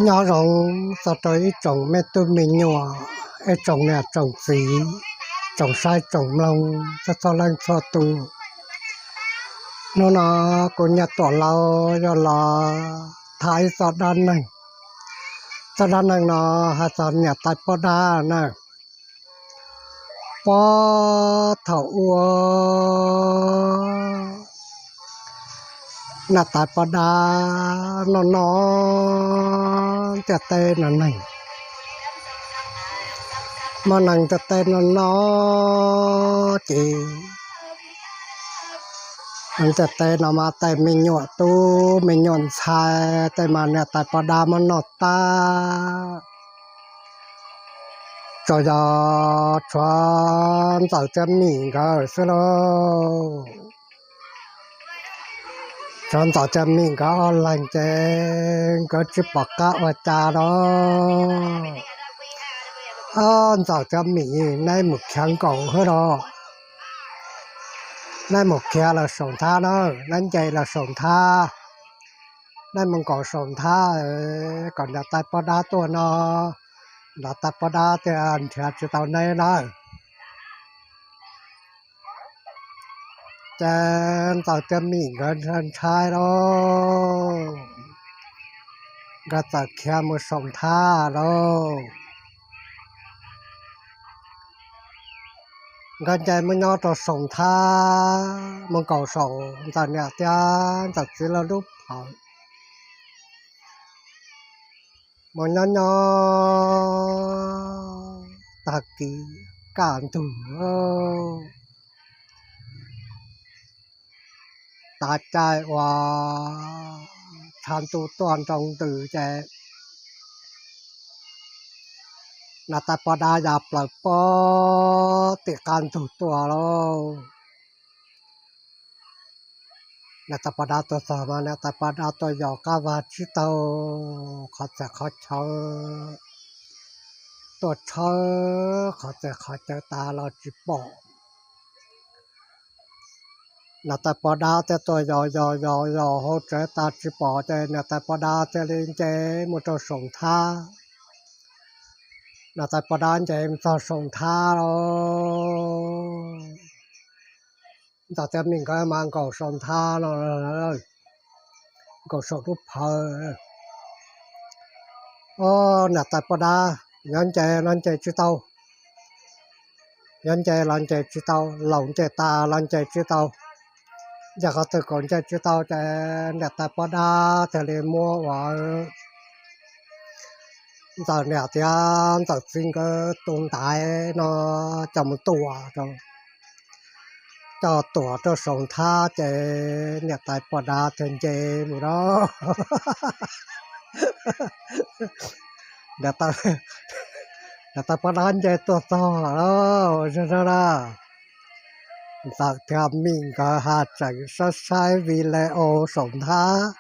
Nyob zoo txog rau ib tsoom me tub me nyuam, ib tsoom niam tsoom txiv, tsoom saib tsoom mloog txhua txhua leej txhua tus. Hnub no kuv Nyiaj Tuam Laus yuav los tham ib txoj dab neeg. Txoj dab neeg no hais txog niam tais poj dab na. Puag thaum ub, niam tais poj dab noj noj ntiaj teb no neeg, muaj neeg ntiaj teb no no ces ntiaj teb no mas tej me nyuam tub me nyuam ntxhais tej mas niam tais poj dab muab noj tag, tsuas yog tshuav Ntxawm thiab Mim nkawd xwb lauj. Tshuav Ntxawm thiab Mim nkawd ob leeg ces nkawd tsis pom qab ua cas los. Ntxawm thiab Mim, neb mus khiav nkaum xwb los, neb mus khiav los saum nthab na, neb nce los saum nthab, neb mus nkaum saum nthab kom niam tais poj dab tuaj no, niam tais poj dab thiaj nrhiav tsis tau neb nawb. Ces Ntxawm thiab Mim nkawd ntshai lauj, nkawd txawm khiav mus saum nthab lauj. Nkawd nce mus nyob rau saum nthab, mus nkaum saum Ntxawm niam thiab Ntxawm txiv lawv lub phawv. Mus nyob nyob tag kis kaj ntug, tav caij uas tshav ntuj tuaj nroo ntws ces niam tais poj dab ya plaws puag tim qab ntug tuaj lauj. Niam tais poj dab tuaj txog mas niam tais poj dab tuaj yos qab vag tsib taug qhov txhia qhov chaw, tuaj tshawb qhov txhia qhov chaw tas los tsis pom. Niam tais poj dab thiaj tuaj yos yos yos yos hauv tsev tas tsis pom ces niam tais poj dab thiaj li nce mus rau saum nthab. Niam tais poj dab nce mus txog saum nthab lauj. Ntxawm thiab Mim nkawd mas nkaum saum nthab no, nkaum saum lub phawv. Ob, niam tais poj dab, yuav nce los nce tsis tau, yuav nce los nce tsis tau, laus nce tas los nce tsis tau, nce qhov twg kom nce tsis tau ces niam tais poj dab thiaj li muab ua Ntxawm niam thiab Ntxawm txiv nkawd tus ntaiv no coj mus tua rau, coj tuam rau saum nthab ces niam tais poj dab thiaj nce mus lauj. Niam tais poj dab nce tuaj txog lauj, zog zog na, Ntxawm thiab Mim nkawd haj tseem saib saib video saum nthab.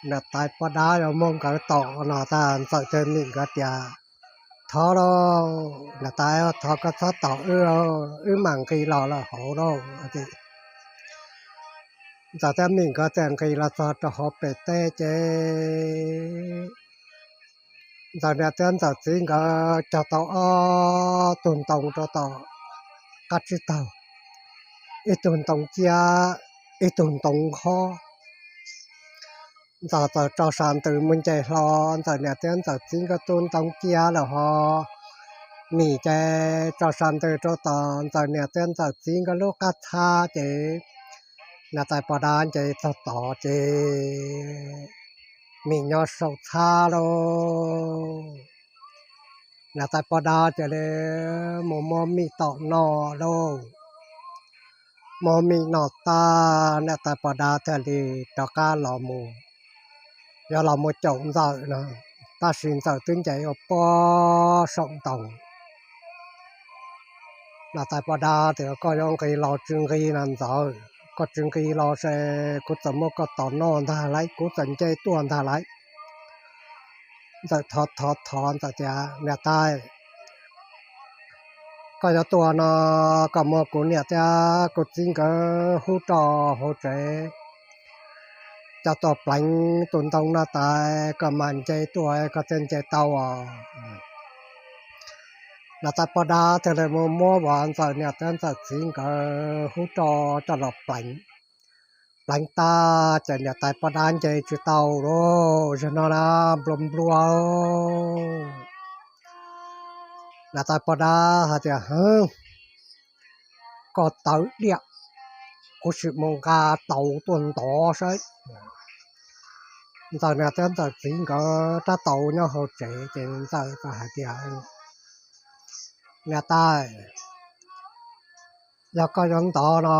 Niam tais poj dab yuav muab nkawd tom no tag, Ntxawm thiab Mim nkawd tias, thov lauj, niam tais, thov koj txhob tom wb, wb mam nqis los lawm hauv lauj. Ntxawm thiab Mim nkawd thiaj nqis los txog rau hauv pem teb ces Ntxawm niam thiab Ntxawm txiv nkawd cog tau ob tug ntoo rau tom qab tsib taug, ib tug ntoo ciab, ib tug ntoo nqhob. Ntxawm txawm tso sas ntws mus nce hlo Ntxawm niam thiab Ntxawm txiv nkawd tus ntoo ciab lawm ho, Mim ces tso sas ntws rau tom Ntxawm niam thiab Ntxawm txiv nkawd lub qab txhab ces niam tais poj dab nce txog tod ces Mim nyob saum txhab lauj. Niam tais poj dab thiaj li mus muab Mim tom noj lauj. Muab Mim noj tag niam tais poj dab thiaj li rov qab los mus, yuav los mus caum Ntxawm no, tab sis Ntxawm twb nce ua puag saum ntoo. Niam tais poj dab tias, koj yuav nqis los tsis nqis na Ntxawm? Koj tsis nqis los ces kuv txawm muab koj tom noj ntag lauj, kuv txawm nce tuaj ntag lauj. Ntxawm thov thov thov Ntxawm tias, niam tais, koj yuav tuaj no, koj muab kuv niam thiab kuv txiv nkawd hub rau hauv tsev, coj tuaj pleev tus ntoo no tas koj mam nce tuaj koj thiaj nce tau os. Niam tais poj dab thiaj li mus muab Ntxawm niam thiab Ntxawm txiv nkawd hub roj coj los pleev. Pleev tag ces niam tais poj dab nce tsis tau lawm, zaum no na nplua nplua. Niam tais poj dab hais tias, Hwb, koj tawv diam, kuv sim mus nqa taus tuaj ntov saib. Ntxawm niam thiab Ntxawm txiv nkawd rab taus nyob hauv tsev ces Ntxawm txawm hais tias, Niam tais, yog koj yuav ntov no,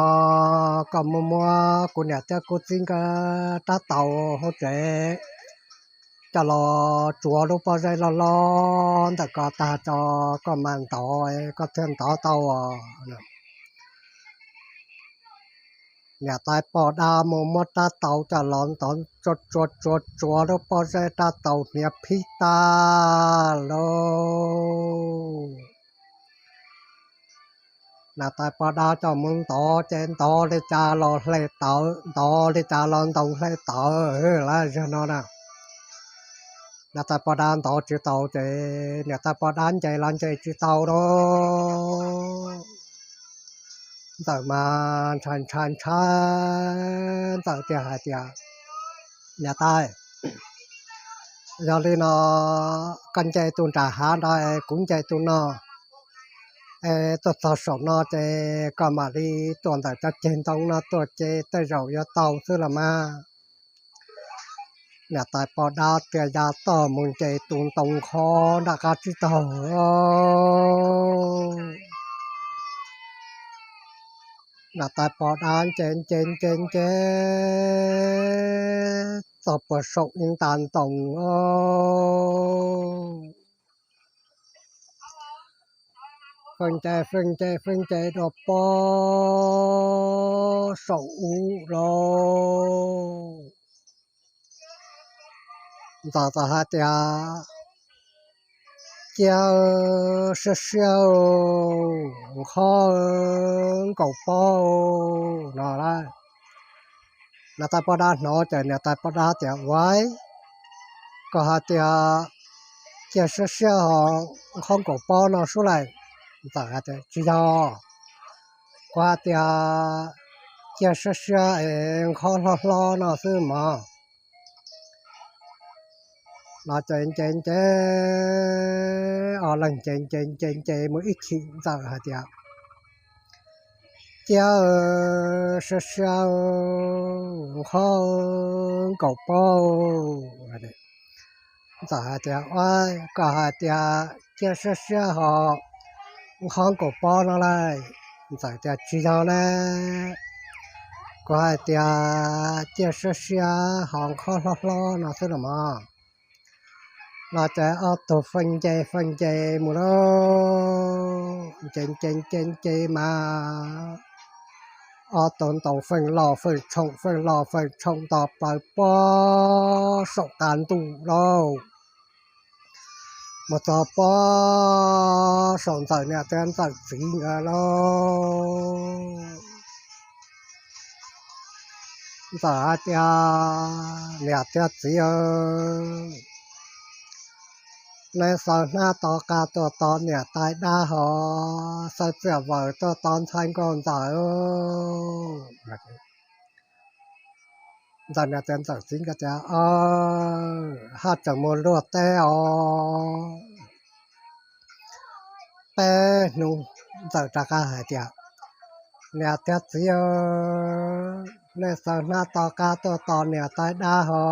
koj muab muab kuv niam thiab kuv txiv nkawd rab taus hauv tsev coj los tsuav lub pob zeb loj loj ntawm ko tag tso, koj mam ntov, koj thiaj ntov tau os. Niam tais poj dab mus muab rab taus coj los ntov, tsuav tsuav tsuav tsuav lub pob zeb, rab taus hniav phib tag lauj. Niam tais poj dab coj mus ntov ces ntov li cas los hle tawv, ntov li cas los ntoo hle tawv lawm zaum no na. Niam tais poj dab ntov tsis tau ces niam tais poj dab nce los nce tsis tau lawm. Ntxawm mas ntshai ntshai ntshai, Ntxawm thiaj hais tias, Niam tais, yog li no koj nce tus nram hav nrad es kuv nce tus no, es tuaj txog saum no ces koj mam li tuaj ntawm cov ceg ntoo no tuaj ces tej zaum yuav tau xwb los mas. Niam tais poj dab thiaj ya toj mus nce tus ntoo khob nram qab tsib taug. Niam tais poj dab nce nce nce nce txog puag saum ib nta ntoo. Feej nce feej nce feej nce dua pob saum ub lauj. Ntxawm txawm hais tias, Cia siab siab, nqhob nkaum pob no lauj. Niam tais poj dab hnov ces niam tais poj dab tias, Ua, koj hais tias cia siab siab ho nqhob nkaum pob no sub laim? Ntxawm hais tias, Tsis yog, kuv hais tias cia siab siab es nqhob hlob hlob no xwb mog. Los ces nce nce ob leeg nce nce nce nce mus ib chim Ntxawm hais tias, Cia siab siab, nqhob nkaum pob. Ntxawm hais tias, Ua, koj hais tias cia siab siab ho nqhob nkaum pob no lauj? Ntxawm tias, Tsis yog ne, kuv hais tias cia siab siab ho nqhob hlob hlob no xwb los mog. Los ces ob tug feej nce feej nce mus lauj, nce nce nce nce mas ob tug ntoo feej los feej tshoom feej los feej tshoom nto plaws pob saum qab ntuj lauj. Mus txog pob saum Ntxawm niam thiab Ntxawm txiv nkawd lauj. Ntxawm hais tias, Niam thiab txiv aw, nej xaws hnab to qab tuaj tos niam tais dab ho xaws txiaj vawm tuaj tos ntxhais nkauj Ntxawm. Ntxawm niam thiab Ntxawm txiv nkawd tias, Aw, haj tseem mus luaj teb os. Peb hnub Ntxawm rov qab hais tias, Niam thiab txiv aw, nej xaws hnab to qab tuaj tos niam tais dab ho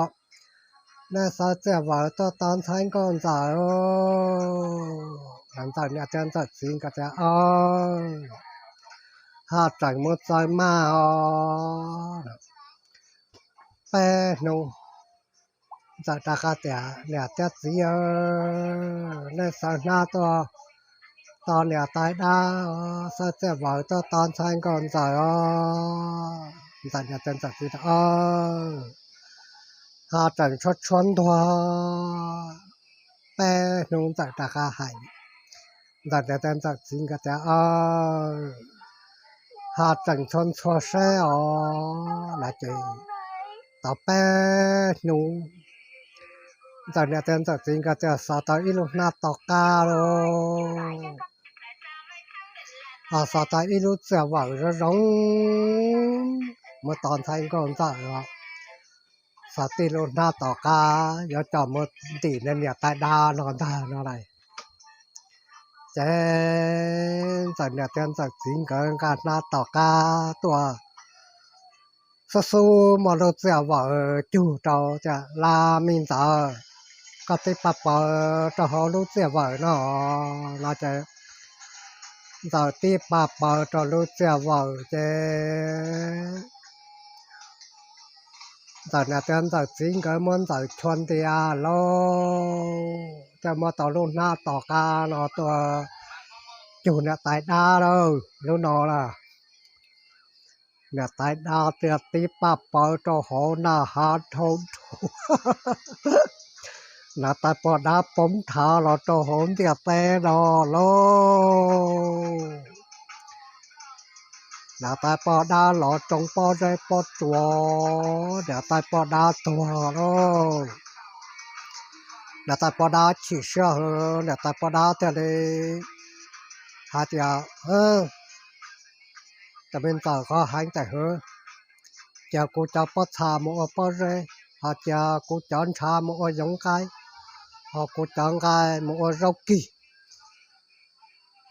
nej xaws txiaj vawm tuaj tos ntxhais nkauj Ntxawm. Ntxawm niam thiab Ntxawm txiv nkawd tias, Aw, haj tseem mus txaws maj os. Peb hnub Ntxawm rov qab tias, Niam thiab txiv aw, nej xaws hnab tuaj tos niam tais dab, xaws txiaj vawm tuaj tos ntxhais nkauj Ntxawm os. Ntxawm niam thiab Ntxawm txiv tias, Aw, haj tseem tshuab tshuab ntuag. Peb hnub Ntxawm rov qab hais, Ntxawm niam thiab Ntxawm txiv nkawd tias, Aw, haj tseem ntxhua ntxhua seb os. No ces tau peb hnub, Ntxawm niam thiab Ntxawm txiv nkawd thiaj xov tau ib lub hnab tom qab lauj. Xov tau ib lub txiaj vawm zoo zoo, muab tos ntxhais nkauj Ntxawm os, xov tib lub hnab tom qab yuav coj mus ntim niam tais dab no ntag no lauj. Ces Ntxawm niam thiab Ntxawm txiv nkawd nqa hnab tom qab tuaj, xub xub muab lub txiaj vawm cug rau tias, Las me Ntxawm, koj tib paj paws rau hauv lub txiaj vawm no. No ces Ntxawm tib paj paws rau lub txiaj vawm ces Ntxawm niam thiab Ntxawm txiv nkawd muab Ntxawm chua ntias lauj, thiaj muab tau lub hnab tom qab no tuaj cug niam tais dab lauj. Lub no las niam tais dab thiaj tib paj paws rau hauv naj hav dhau dhau, niam tais poj dab poob nthav los rau hauv ntiaj teb no lauj. Niam tais poj dab los tsoo pob zeb pob tsuas, niam tais poj dab tuag lauj. Niam tais poj dab chim siab heev, niam tais poj dab thiaj li hais tias, Tus me Ntxawm, koj heev tes hwv, cia kuv cov pob txha mus ua pob zeb, ho cia kuv cov ntshav mus ua yoov nqaib, ho kuv cov nqaij mus ua zaub kig.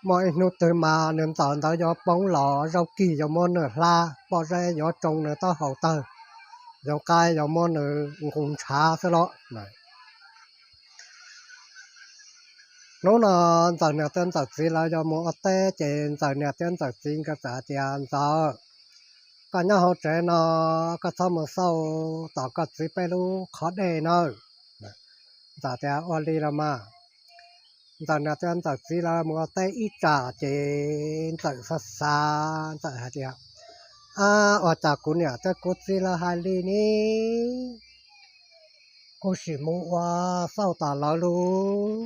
Muaj ib hnub twg mas nws Ntxawm ntawd yuav poob los zaub kig yuav muab nws hlab, pob zeb yuav tsoo nws taub hau tawg, yoov nqaib yuav muab nws nqus ntshav xwb los. Hnub no Ntxawm niam thiab Ntxawm txiv lawv yuav mus ua teb ces Ntxawm niam thiab Ntxawm txiv nkawd txawm hais tias, Ntxawm, koj nyob hauv tsev no, koj txhob mus xauj tom koj txiv peb lub qhov dej nawb. Ntxawm tias, Ua li los mas. Ntxawm niam thiab Ntxawm txiv lawv mus ua teb ib tsam ces Ntxawm xav xav, Ntxawm hais tias, Ab, ua cas kuv niam thiab kuv txiv lawv hais li ne? Kuv sim mus ua xauj tom lawv lub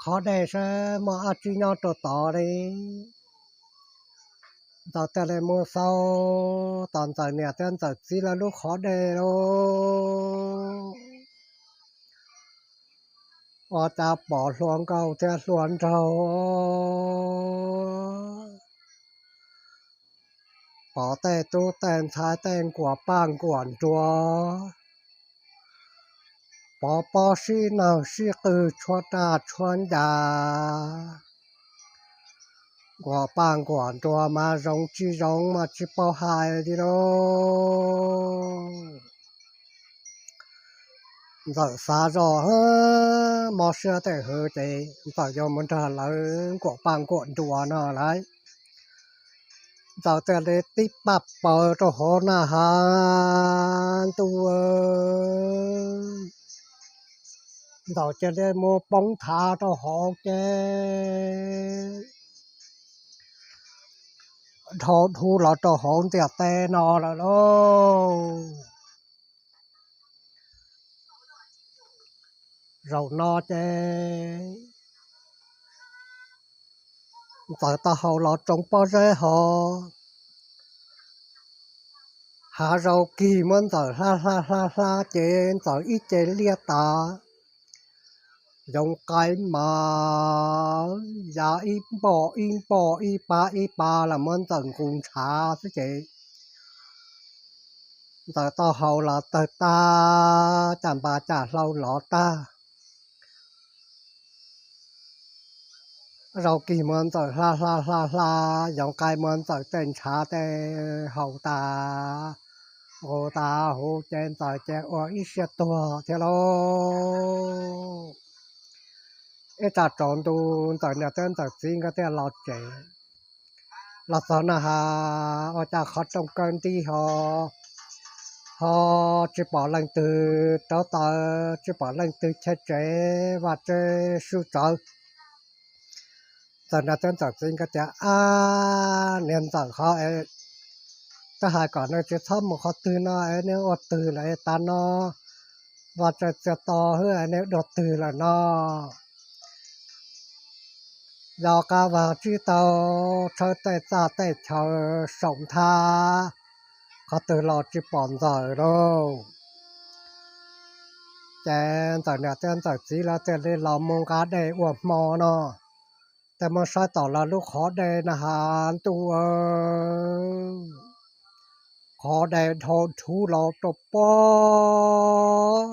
qhov dej saib muaj dab tsi nyob rau tod li. Ntxawm thiaj li mus xauj tom Ntxawm niam thiab Ntxawm txiv lawv lub qhov dej lauj. Ua cas pom hluas nkauj thiab hluas nraug, pom tej tub tej ntxhais tej nkuam paj nkuam nruas, pov pob sib nawj sib qw tshuab raj tshuab ncas, nkuam paj nkuam nruas mas zoo tsis zoo mas tsis paub hais li lauj. Ntxawm xav zoj, mob siab tej hwv ces Ntxawm yuav mus nrog lawv nkuam paj nkuam nruas no lauj. Ntxawm thiaj li tib paj paws rau hauv naj hav ntuj, Ntxawm cia li mus poob nthav rau hauv ces dhau dhau los rau hauv ntiaj teb no lawm lauj. Zaum no ces Ntxawm taub hau los tsoo pob zeb hos, hav zoov kig muab Ntxawm hlab hlab hlab hlab ces Ntxawm ib ce liab tas, yoov qaib mas ya ib npoj ib npoj ib pab ib pab los muab Ntxawm nqus ntshav xwb ces Ntxawm taub hau los tawg tag, caj npab caj hlau los tag. Zaub kig muab Ntxawm hlab hlab hlab hlab, yoov qaib muab Ntxawm tej ntshav tej haus tas, nqus tas huv ces Ntxawm ces ua ib siab tuag thiab lauj. Ib tsam tsaus ntuj Ntxawm niam thiab Ntxawm txiv nkawd thiaj los tsev. Los txog na has ua cas qhov rooj kaw nti ho, ho tsis pom leej twg rauv taws, tsis pom leej twg cheb tsev, vaj tse suj tsawv. Ntxawm niam thiab Ntxawm txiv nkawd tias, Ab, niag Ntxawm qhov es twb hais kom nws tsis txhob mus qhov twg no es nws ua twg lawm es tas no vaj tse txias to xwb es nws dua twg lawm no? Yog qab vag tsib taug tshawb tej txaj tej chaw saum nthab, qhov twg los tsis pom Ntxawm lauj. Ces Ntxawm niam thiab Ntxawm txiv lawv thiaj li los mus nqa dej ua hmo no. Tej muab saib tom lawv lub qhov dej na has ntuj, qhov dej dhau thuv los rau pob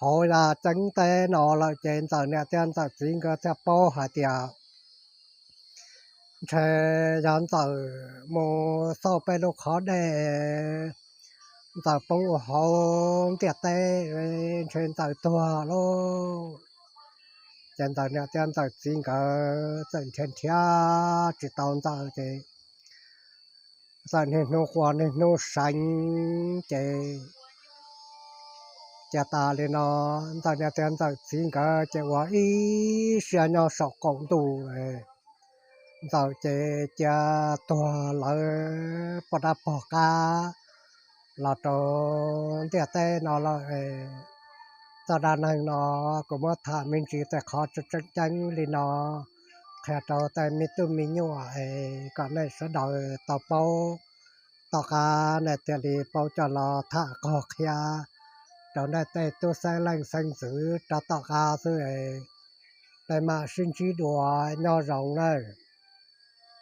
hauv yaj ceeb teb no lawm ces Ntxawm niam thiab Ntxawm txiv nkawd thiaj paub hais tias ntshe yog Ntxawm mus xauj peb lub qhov dej, Ntxawm poob ua hauv ntiaj teb, ntshe Ntxawm tuag lauj. Ces Ntxawm niam thiab Ntxawm txiv nkawd txawm nrhiav nrhiav tsis tau Ntxawm ces txawm niaj hnub qua niaj hnub seev ces cia tas li no, Ntxawm niam thiab Ntxawm txiv nkawd ces ua ib siab nyob saum qaum ntuj. Ntxawm ces cia tuag lawv poj dab pog qab los rau ntiaj teb no lawm. Txoj dab neeg no kuv muab tham me ntsis tej qhov tseem ceeb li no qhia rau tej me tub me nyuam es kom nej sawv daws tau paub. Tom qab nej thiaj li paub coj los tham qog qhia rau nej tej tub xeeb leej xeeb ntxwv rau tom qab xwb. Peb mam sib ntsib dua, nyob zoo nawb.